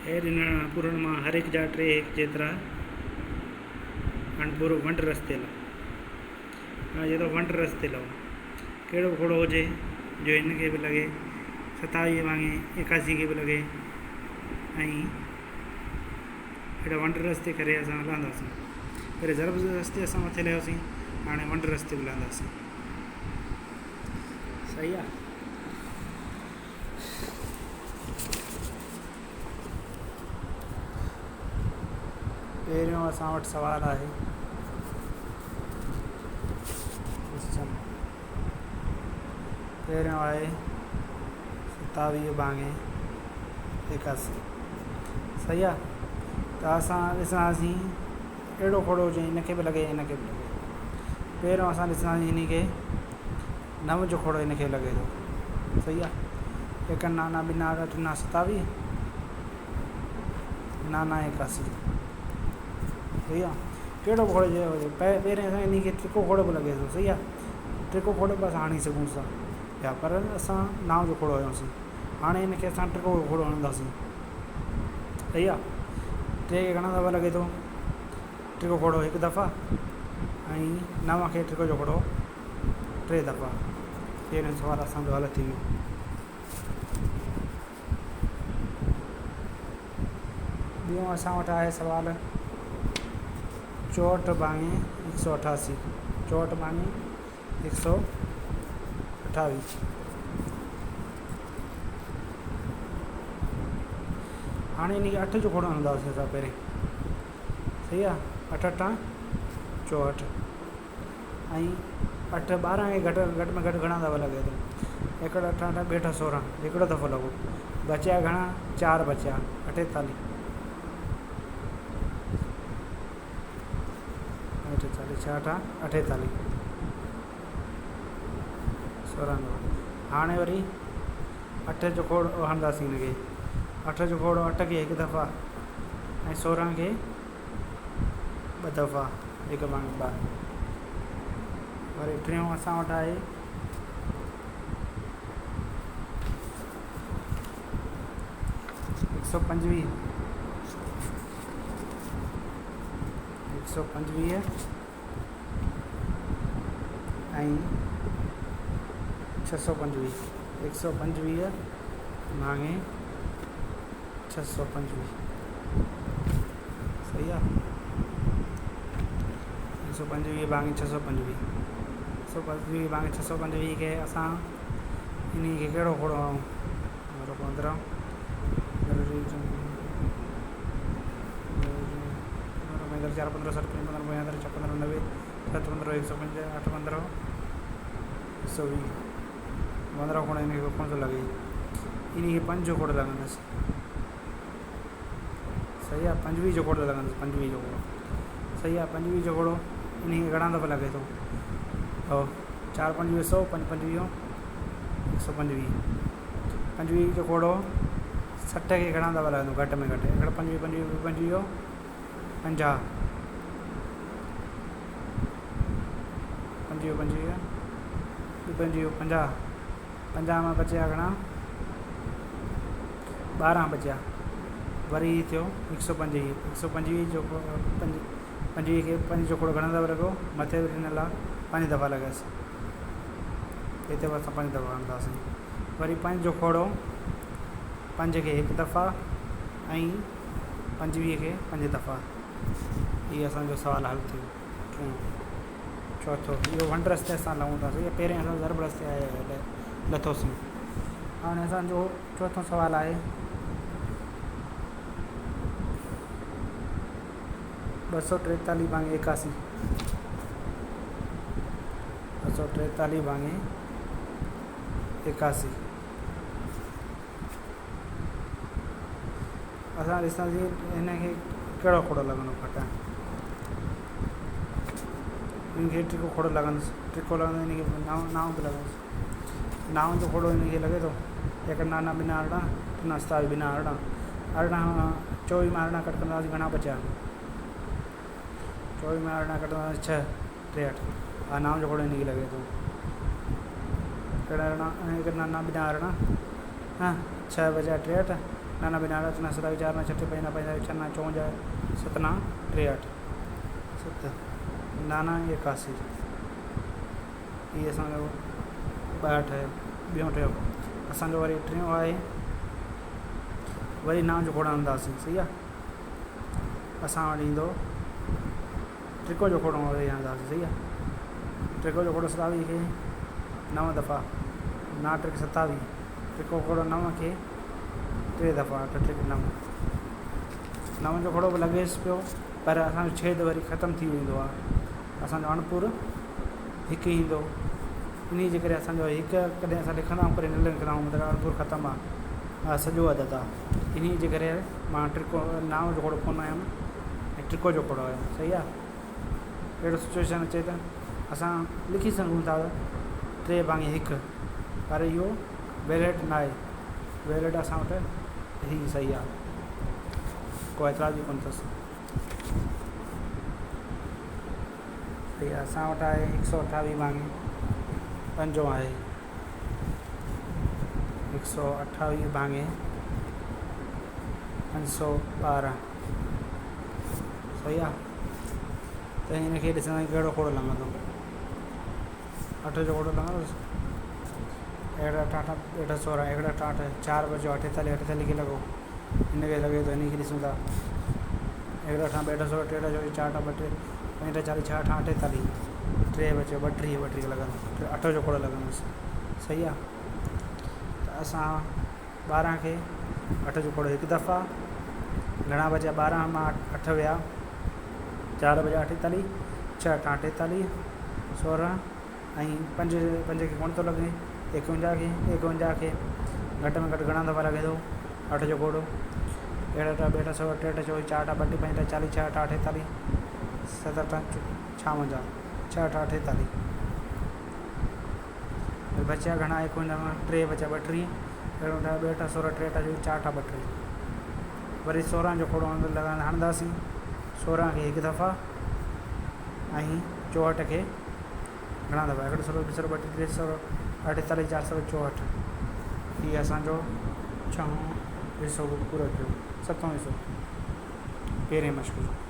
هي ڏنل اڻپورن مان هر هڪ جا ٽي هڪ جيترا اڻپورو ونڊ رستي لاء هاڻي چئي ٿو ونڊ رستي لاء ڪهڙو کوڙو هجي جو هن کي به لڳي 27 وانگي 81 کي به لڳي ۽ اهڙا ونڊ رستي ڪري اسان هلنداسين پهرين ضرب رستي اسان مٿي لهيوسين هاڻي ونڊ رستي به لهنداسين صحيح آ. پهريون اسان وٽ سوال آهي ڪوئسچن پهريون آهي 27 ڀاڱي 81 صحيح آ ته اسان ڏسنداسين اهڙو کوڙو هجي هن کي به لڳي هن کي به لڳي پهريون اسان ڏسنداسين هن کي نو جو کوڙو هن کي لڳي ٿو صحيح آ هڪ نانا ٻنا اٺ ٽنا 27 نانا 81 صحيح آ ڪهڙو به کوڙو هجي پهرين اسان ان کي ٽڪو کوڙو به لڳي ٿو صحيح آ ٽڪو کوڙو به اسان هڻي سگهون ٿا پيا پر اسان نو جو کوڙو هنيوسين هاڻي هن کي اسان ٽڪو کوڙو هڻنداسين صحيح آ ٽي کي گهڻا دفعا لڳي ٿو ٽڪو کوڙو هڪ دفعا ۽ نو کي ٽڪو جو کوڙو ٽي دفعا. پهريون سوال اسان جو حل ٿي ويو. ٻيون اسان وٽ آهي سوال 64 ڀاڱي 188 64 ڀاڱي 128. هاڻي ان کي اٺ جو کوڙو هڻنداسين اسان پهرين صحيح آهي اٺ اٺان 64 ۽ اٺ 12 کي گهٽ گهٽ ۾ گهٽ گهڻا دفعا لڳي ٿو هڪڙ اٺ اٺ ٻيٺ 16 هڪڙو دفعو لڳو بچيا گهڻا چار بچيا 48 48 ڇهه اٺ 48 16 دفعا هاڻي وري اٺ جو کوڙ هڻنداسين هن کي اٺ جو کوڙ اٺ کي هڪ دفعا ۽ 16 کي ٻه دفعا هڪ ڀاڱي ٻه. وري ٽيون اسان وٽ آهي 125 125 ۽ 625 125 ڀاڱي 625 صحيح آ 125 ڀاڱي 625 125 ڀاڱي 625 کي اسان انهي کي ڪهڙو کوڙو هڻون 15 15 4 15 60 5 15 75 6 15 90 7 15 105 8 15 120 15 کوڙ هن کي ڪونه ٿو لڳي انهي کي پنج جو کوڙ لڳندس صحيح آ 25 جو کوڙ لڳندس 25 جو کوڙ صحيح آ 25 جو کوڙو انهي کي گهڻا دفعا لڳي ٿو تو 4 25 100 5 25 125 25 جو کوڙو 60 کي گهڻا دفعا لڳندو گهٽ ۾ گهٽ هڪڙو 25 25 25 50 25 25 25 50 50 مان بچيا گهڻا 12 بچيا وري هي ٿيو 125 125 جو 25 کي پنج جو کوڙو گهڻا دفعا لڳو مٿي به ڏنل آ پنج دفعا لڳس هتي به اسان پنج دفعا هڻنداسين وري پنج جو کوڙو پنج کي هڪ دفعا ۽ 25 کي پنج دفعا هي اسان جو سوال حل ٿيو ٽيون چوٿو اهو ونڊ رستي اسان لهون ٿا صحيح پهرين اسان ضرب رستي لٿوسين هاڻي اسان جو چوٿون سوال آهي 243 ڀاڱي 81 243 ڀاڱي 81 اسان ڏسنداسين هن کي ڪهڙو کوڙو لڳندو کٽائڻ هن کي ٽڪو کوڙو لڳندس ٽڪو لڳندو هن کي نائون نائون به لڳندس نائون جو کوڙو هن کي لڳي ٿو هڪ نانا ٻنا 18 ٽنا 27 ٻنا 18 18 24 مان 18 ڪٽ ڪنداسين گهڻا بچيا 24 مان 18 ڪٽنداسين 6 63 ها نائون جو کوڙو هن کي لڳي ٿو ڪهڙا 18 هڪ نانا ٻنا 18 ها 6 بچيا 63 نو نو ٻه نو اٺ نو 27 چار نو 6 پنج نو 45 ڇهه نو 54 ست نو 68 ست نو نو 81. هي اسان جو ٻه ٺهيو، ٻيون ٺهيو. اسان جو وري ٽيون آهي، وري نو جو کوڙ هڻنداسين. صحيح آهي. اسان وٽ ايندو ٽرڪو جو کوڙ وري هڻنداسين. صحيح آهي. ٽرڪو جو کوڙ 27 کي 9 دفعا، نو ٽرڪ 27، ٽرڪو کوڙ 9 کي 3 دفعا، 8 ٽرڪ 9. 9 جو کوڙو به لڳيس پيو، پر اسان جو ڇيد وري ختم ٿي ويندو آهي. اسان جو اڻپور هڪ ايندو، انهي جي ڪري اسان جو هڪ ڪڏهن اسان لکندا آهيون ڪڏهن نه لکندا آهيون، مطلب اڻپور ختم آهي، سڄو عدد آهي. انهي جي ڪري مان ٽرڪو 9 جو کوڙو ڪونه آيم ۽ ٽرڪو جو کوڙو آيو. صحيح آهي. اهڙو سچويشن اچي ته اسان لکي سگهون ٿا 3 ڀاڱي 1، پر اهو ويلڊ نه آهي. ويلڊ اسان وٽ هي صحيح آهي، ڪو اعتراض ئي ڪونه اٿس. صحيح آهي. اسان وٽ آهي 128 ڀاڱي پنجون آهي، 128 ڀاڱي 512. صحيح آهي. ته هن کي ڏسنداسين ڪهڙو کوڙ لڳندو. 8 جو کوڙ لڳندس. اهڙا 8 8 8 16، اهڙا 8 8 4 بچيو 48، 48 کي لڳو، هن کي لڳي ٿو. هن کي ڏسون ٿا. اهڙا 8 8 16، 3 8 4 8 2 5 8 40، 6 8 48، 3 بچيو 32، 32 کي لڳندو، 8 جو کوڙ لڳندس. صحيح آهي. ته اسان 12 کي 8 جو کوڙ هڪ دفعا، گهڻا بچيا؟ 12 مان 8 ويا، 4 بچيا 48، 6 8 48، 16 ۽ 5، 5 کي ڪونه ٿو لڳي، 51 کي، 51 کي گهٽ ۾ گهٽ گهڻا دفعا لڳي ٿو 8 جو کوڙو؟ اهڙا 8 2 8 16، 3 8 24، 4 8 32، 5 8 40، 6 8 48، 7 8 56، 6 8 48. بچيا گهڻا؟ 51 مان 3 بچيا 32، اهڙو 8 2 8 16، 3 8 24، 4 8 32. وري 16 جو کوڙو لڳائڻ هڻنداسين. 16 کي هڪ دفعا ۽ 64 کي گهڻا دفعا؟ 1 16 2 32 3 48 464. هي اسان جو ڇهون حصو به پورو ٿيو، ستون حصو پهرين مشق جو.